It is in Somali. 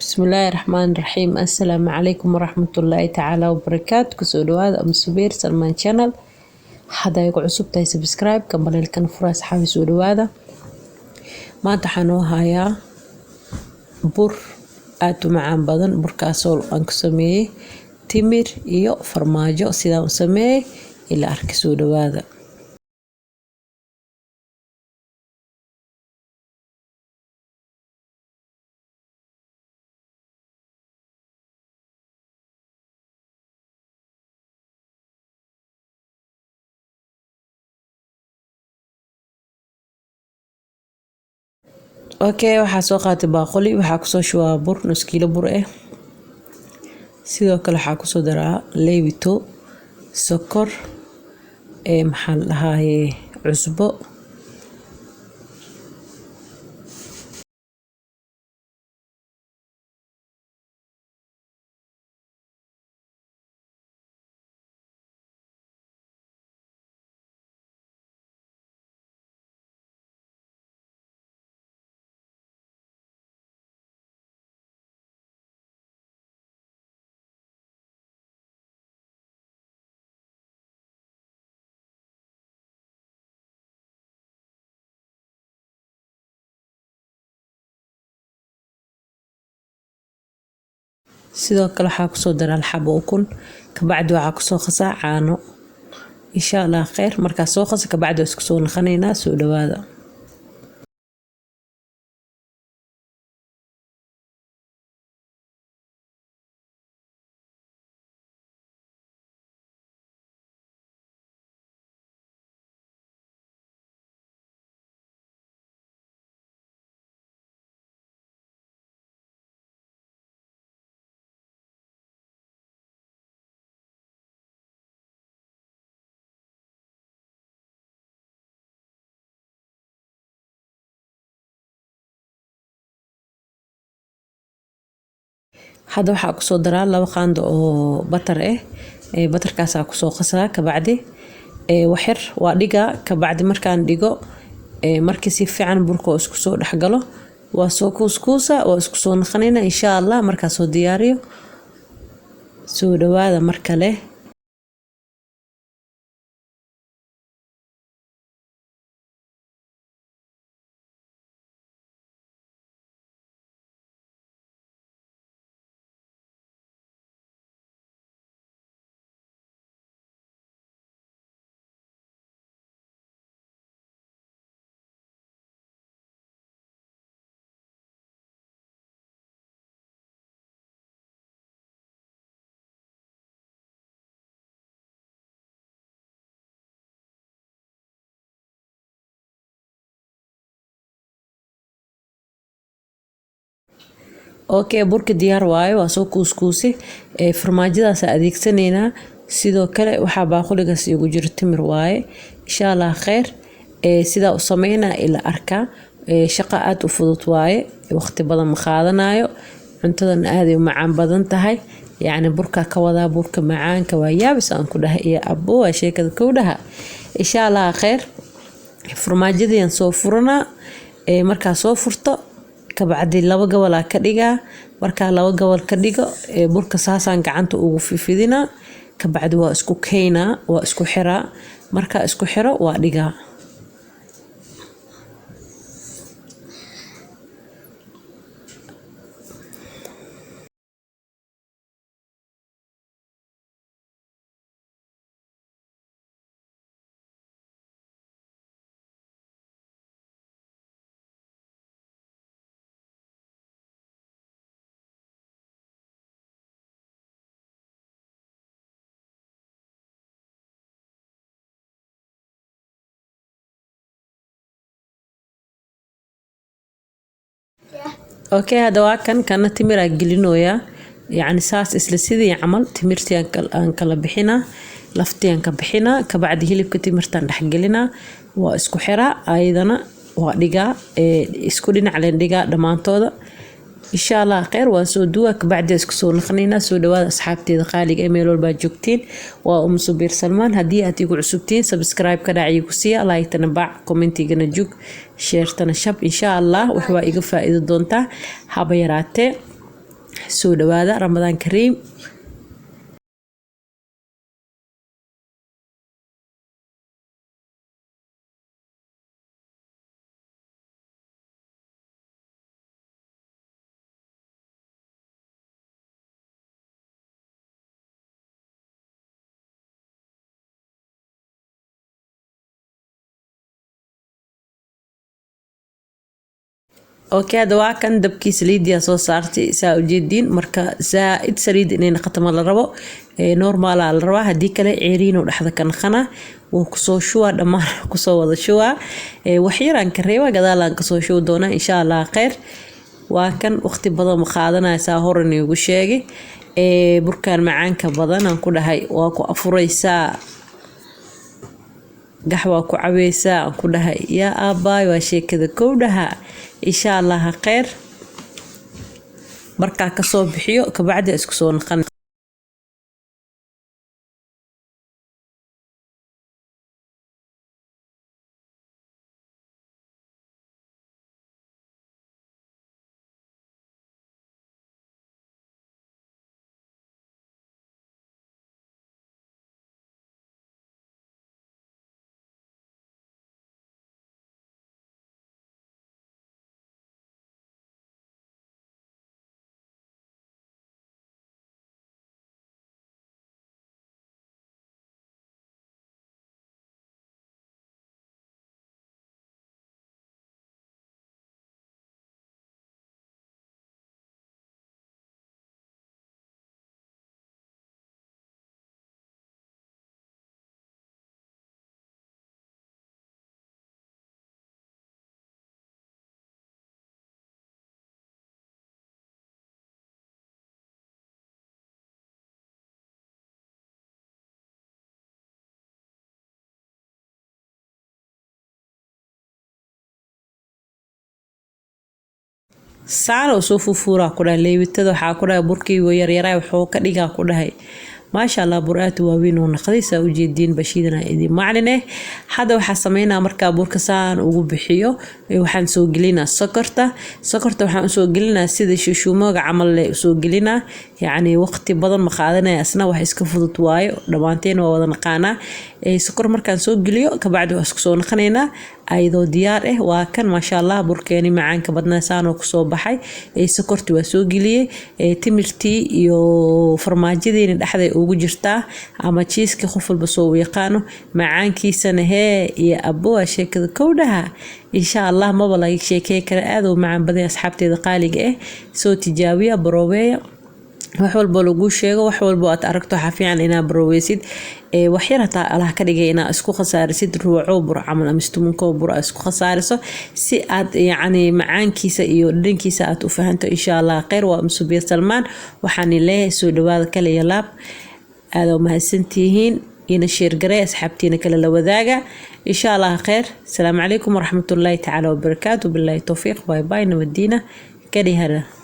Bismillaahi Raxmaani Raxiim. Assalaamu calaykum waraxmatullaahi tacaala wabarakaatu. Kusoo dhawaada Umu Subeer Salmaan Channel. Hadda ay ku cusub tahay, subscribe gambaleelkan fura. Asxaabi, soo dhawaada. Maanta waxaan noo hayaa bur aad u macaan badan, burkaasoo aan ku sameeyey timir iyo farmaajo. Sidaan u sameeyey ilaa arka, soo dhawaada. Okay, waxaa soo qaatay baaquli, waxaa kusoo shubaa bur nus kiilo bur ah. Sidoo kale waxaa kusoo daraa leewito, sokor, ee maxaa la dhahaaye, cusbo. Sidoo kale waxaa kusoo daraa hal xabo ukun. Kabacdi waxaa kusoo qasaa caano. Insha Allah kheyr, markaa soo qasa kabacdi waa isku soo naqanaynaa. Soo dhawaada. Hadda waxaa kusoo daraa 2 qaando oo butter ah. Butterkaasaa kusoo qasaa. Kabacdi waxyar waa dhigaa. Kabacdi markaan dhigo, markii si fiican burka oo isku soo dhexgalo, waa soo kuuskuusa, waa isku soo naqanayna insha Allah markaa soo diyaariyo. Soo dhawaada mar kale. Okay, burka diyaar waaye, waa soo kuuskuusi. Farmaajadaas adeegsanaynaa. Sidoo kale waxaa baaquligaas igu jiro timir waaye. Insha Allah kheyr, sidaa u sameynaa ila arkaa. Shaqo aad u fudud waaye, waqti badan ma qaadanayo, cuntadan aaday u macaan badan tahay. Yacni burka ka wadaa, burka macaanka waa yaabis aan ku dhahay iyo abo waa sheekada kow dhaha. Insha Allah kheyr, farmaajadii soo furanaa. Markaa soo furto kabacdi laba gobolaa ka dhigaa. Markaa laba gobol ka dhigo, burka saasaan gacanta ugu fifidinaa. Kabacdi waa isku keynaa, waa isku xiraa. Markaa isku xiro waa dhigaa. Okay, hadda waa kan kana timiraa gelinoyaa. Yacni saas isla sidii camal timirtii aan kala bixinaa, laftii aan ka bixinaa. Kabacdi hilibka timirtaan dhexgelinaa, waa isku xiraa, ayadana waa dhigaa, isku dhinac leen dhigaa dhammaantooda. Insha Allah kheyr, waan soo duwaa, kabacdi isku soo naqnaynaa. Soo dhawaada asxaabteeda qaaliga ee meel walbaa joogtiin. Waa Umu Subiir Salmaan. Haddii aad igu cusubtiin, subscribe ka dhac igu siiya, like-tana bac, commentigana jug, share-tana shab. Insha Allah wax waa iga faa'iido doontaa haba yaraatee. Soo dhawaada, Ramadaan kariim. Okay, hadda waa kan dabkii, saliidiyaa soo saartay, saa ujeediin. Marka zaa-id saliid inay naqato ma la rabo, normala la rabaa. Haddii kale ceeriinuu dhexda ka naqana, wuu kusoo shubaa dhammaan, kusoo wada shubaa. Waxyaraan ka reeba, gadaalaan kasoo shubi doonaa, insha Allah kheyr. Waa kan, waqti badan ma qaadanaya, saa hore niigu sheegay. Burkaan macaanka badan aan ku dhahay waa ku afuraysaa, gaxwaa ku cabeysaa, aan ku dhahay. Yaa aabbaay, waa sheekada kowdhaha. Insha Allah kheyr, markaa kasoo bixiyo kabacdi isku soo naqan. Saana usoo fuufuuraa ku dhahay leewitada. Waxaa ku dhahay burkii yaryaraa wuxuu ka dhigaa, ku dhahay, maasha Allah, bur aad waaweyn uu naqday, saa ujeediin. Bashiidana idin maclin eh. Hadda waxaa sameynaa, markaa burka saan ugu bixiyo, waxaan soo gelinaa sokorta. Sokorta waxaan usoo gelinaa sida shushuumooga camal le usoo gelinaa, yacni waqti badan ma qaadanaya, asna wax iska fudud waayo, dhammaanteen waa wada naqaanaa. Sokor markaan soo geliyo kabacdi waa isku soo naqanaynaa ayadoo diyaar ah. Waa kan, maasha Allah, burkeeni macaanka badnaa saanoo kusoo baxay. Sokortii waa soo geliyey, timirtii iyo farmaajadiina dhexday ugu jirtaa, ama jiiska, qof walba soo u yaqaano macaankiisana. Hee iyo abo, waa sheekada kowdhaha. Insha Allah maba laga sheekey kara, aad u macaan badan. Asxaabteeda qaaliga ah, soo tijaabiya, baroobeeya. Wax walbo laguu sheego, wax walbo aad aragto, waxaa fiican inaad baroweysid. Waxyar hataa Allah ka dhigay inaad isku khasaarisid, ruuco bur camal ama istumunko bur aad isku khasaariso, si aad yacni macaankiisa iyo dhadhankiisa aad u fahanto, insha Allah kheyr. Waa Musubiya Salmaan, waxaan leeyahay soo dhawaada kale iyo laab. Aada u mahadsantihiin, ina share garee, asxaabtiina kale la wadaaga, insha Allah kheyr. Asalaamu calaykum waraxmatullaahi tacaala wabarakaatu. Bilaahi towfiiq, bye bye, nabadiina kadhihara.